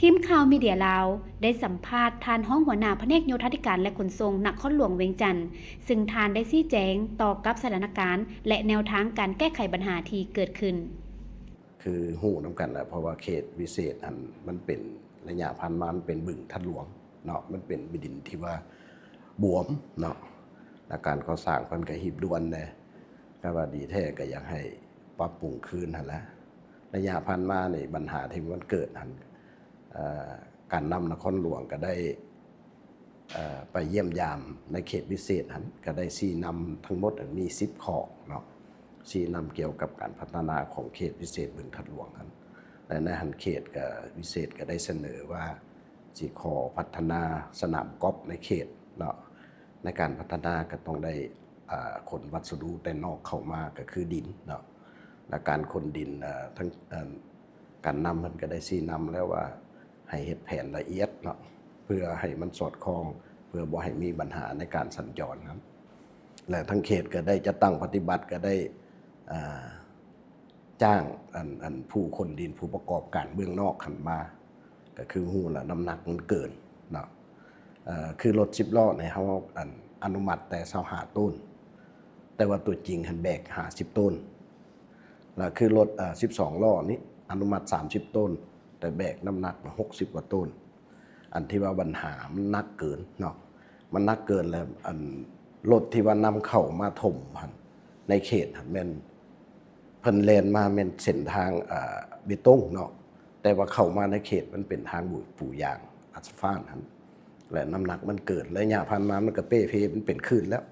ທີມຂ່າວມີເດຍລາວ ໄດ້ສຳພາດທ່ານຮອງຫົວໜ້າພະແນກໂຍທາທິການ ແລະ ຂົນສົ່ງນະຄອນຫຼວງວຽງຈັນ, ເຊິ່ງທ່ານໄດ້ຊີ້ແຈງຕໍ່ກັບສະຖານະການ ແລະ ແນວທາງການແກ້ໄຂບັນຫາທີ່ເກີດຂຶ້ນ. ຄືຮູ້ນຳກັນແຫຼະ ເພາະວ່າເຂດວິເສດຫັ້ນ ມັນເປັນ ໄລຍະຜ່ານມາມັນເປັນບຶງທາດຫຼວງເນາະ, ມັນເປັນດິນທີ່ວ່າບວມເນາະ ແລະ ການກໍ່ສ້າງເພິ່ນກໍຮີບດ່ວນແດ່, ຖ້າວ່າດີແທ້ກໍຢາກໃຫ້ປັບປຸງຄືນຫັ້ນແຫຼະ. ໄລຍະຜ່ານມານີ້ບັນຫາທີ່ມັນເກີດຫັ້ນ ເອີ ການນຳນະຄອນຫຼວງກໍໄດ້ ເອີ ໄປຢ້ຽມຢາມໃນເຂດວິເສດຫັ້ນ ກໍໄດ້ຊີ້ນຳທັງໝົດມີສິບຂໍ້ເນາະ, ຊີ້ນຳກ່ຽວກັບການພັດທະນາຂອງເຂດພິເສດບຶງທາດຫຼວງຫັ້ນ ແລະ ໃນຫັ້ນເຂດກໍ ວິເສດກໍໄດ້ສະເໜີວ່າ ຊິຂໍພັດທະນາສະໜາມກອບໃນເຂດເນາະ, ໃນການພັດທະນາກໍຕ້ອງໄດ້ ເອີ ຂົນວັດສະດຸແຕ່ນອກເຂົ້າມາ ກໍຄືດິນເນາະ ແລະ ການຂົນດິນ ເອີ ທັງ ເອີ ການນຳເພິ່ນກໍໄດ້ຊີ້ນຳແລ້ວວ່າ ໃຫ້ເຮັດແຜນລະອຽດເນາະ ເພື່ອໃຫ້ມັນສອດຄ່ອງ ເພື່ອບໍ່ໃຫ້ມີບັນຫາໃນການສັນຈອນນຳ ແລະ ທາງເຂດກໍໄດ້ຈັດຕັ້ງປະຕິບັດ ກໍໄດ້ ເອີ ຈ້າງ ອັນ ອັນ ຜູ້ຂົນດິນ ຜູ້ປະກອບການເບື້ອງນອກຫັ້ນມາ ກໍຄືຮູ້ລະ ນ້ຳໜັກມັນເກີນເນາະ, ເອີ ຄືລົດສິບລໍ້ນີ້ ເຮົາ ອັນ ອະນຸມັດແຕ່ຊາວຫ້າໂຕນ ແຕ່ວ່າຕົວຈິງຫັ້ນແບກຫ້າສິບໂຕນ ລະຄືລົດ ເອີ ສິບສອງລໍ້ນີ້ ອະນຸມັດສາມສິບໂຕນ ແຕ່ແບກນ້ຳໜັກຫົກສິບກວ່າໂຕນ. ອັນທີ່ວ່າບັນຫາມັນໜັກເກີນເນາະ, ມັນໜັກເກີນ ແລະ ອັນລົດທີ່ວ່ານຳເຂົ້າມາຖົມຫັ້ນ ໃນເຂດຫັ້ນແມ່ນ ເພິ່ນແລ່ນມາແມ່ນເສັ້ນທາງ ເອີ ເບຕົງເນາະ, ແຕ່ວ່າເຂົ້າມາໃນເຂດມັນເປັນທາງປູຢາງອາສະຟານຫັ້ນ ແລະ ນ້ຳໜັກມັນເກີນ. ໄລຍະຜ່ານມາມັນກໍເປ່ເພ ມັນເປັນຄື້ນແລ້ວ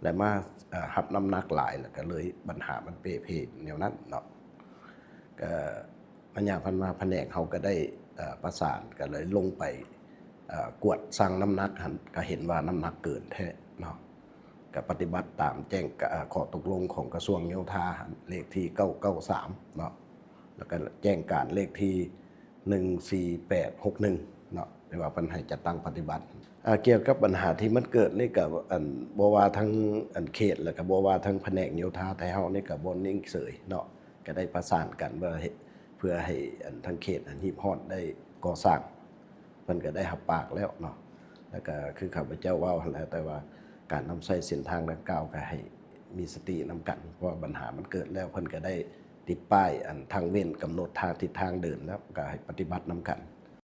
ແລະ ມາ ເອີ ຮັບນ້ຳໜັກຫຼາຍ ແລ້ວກໍເລີຍບັນຫາມັນເປ່ເພແນວນັ້ນເນາະ. ກໍໄລຍະຜ່ານມາພະແນກເຮົາກໍໄດ້ ເອີ ປະສານ ກໍເລີຍລົງໄປ ເອີ ກວດຊັ່ງນ້ຳໜັກຫັ້ນ ກໍເຫັນວ່ານ້ຳໜັກເກີນແທ້ເນາະ, ກໍປະຕິບັດຕາມແຈ້ງ ເອີ ຂໍ້ຕົກລົງຂອງກະຊວງໂຍທາຫັ້ນ ເລກທີເກົ້າເກົ້າສາມເນາະ ແລ້ວກໍແຈ້ງການເລກທີ ໜຶ່ງສີ່ແປດຫົກໜຶ່ງເນາະ ທີ່ວ່າເພິ່ນໃຫ້ຈັດຕັ້ງປະຕິບັດ. ເອີ ກ່ຽວກັບບັນຫາທີ່ມັນເກີດນີ້ກໍ ອັນ ບໍ່ວ່າທາງ ອັນ ເຂດ ແລ້ວກໍບໍ່ວ່າທາງພະແນກໂຍທາໄທເຮົານີ້ກໍບໍ່ນິ່ງເສີຍເນາະ, ກໍໄດ້ປະສານກັນວ່າ ເພື່ອໃຫ້ ອັນ ທາງເຂດຫັ້ນຮີບຮ້ອນໄດ້ກໍ່ສ້າງ ເພິ່ນກໍໄດ້ຮັບປາກແລ້ວເນາະ. ແລ້ວກໍຄືຂ້າພະເຈົ້າເວົ້າຫັ້ນແຫຼະ ແຕ່ວ່າການນຳໃຊ້ເສັ້ນທາງດັ່ງກ່າວກໍໃຫ້ມີສະຕິນຳກັນ ເພາະວ່າບັນຫາມັນເກີດແລ້ວ ເພິ່ນກໍໄດ້ ຕິດປ້າຍ ອັນ ທາງເວັ້ນກຳນົດທາງທິດທາງເດີນແລ້ວ ກໍໃຫ້ປະຕິບັດນຳກັນ.